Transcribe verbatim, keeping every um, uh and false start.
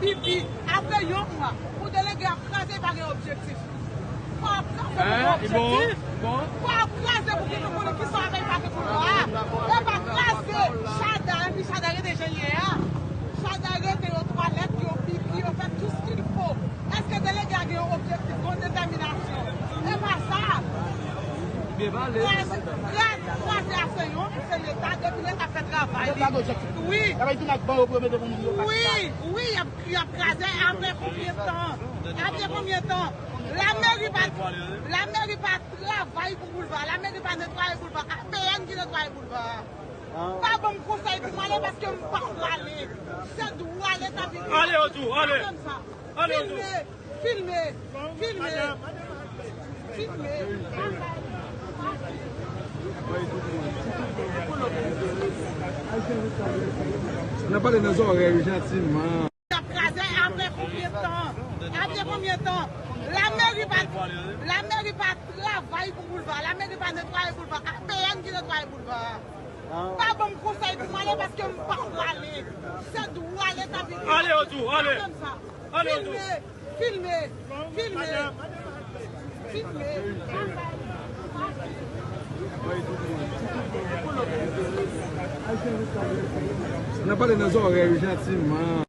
Pipi, apre yon mwa, pou delege ap kraze, pa gen objektif. Fò ap kraze pou gen objektif. Fò ap kraze pou gen nou konnen kisa w ap fè, pa gen boulva. E pa kraze Chada, epi Chada rete jan l ye a. Chada rete, yo twalèt, yo pipi, yo fè tout ce qu'il faut. Èske delege a gen yon objektif, yon detèminasyon? E pa sa. Kraze, kraze, kraze a se yon, se Leta, depi Leta fè travay li. Wi. Wi, wi, y ap, y ap kraze apre konbyen tan? Apre konbyen tan? Lameri pa, lameri pa travay pou boulva, lameri pa netwaye boulva, A P N ki netwaye boulva. Pa ban m konsèy pou m ale paske m pa prale. Se dwa Leta vin. Ale, Odou, ale. Ale, Odou. Filme, filme, filme, filme. N ap pale nan zòrèy ou jantiman. Y ap kraze apre konbyen tan? Apre konbyen tan? Lameri pa, lameri pa travay pou boulva, lameri pa netwaye boulva, A P N ki netwaye boulva. Pa ban m konsèy pou m ale paske m pa prale. Se dwa Leta vin. Ale, Odou, ale. Ale, Odou. Filme, filme, filme, filme. N ap pale nan zòrèy ou jantiman.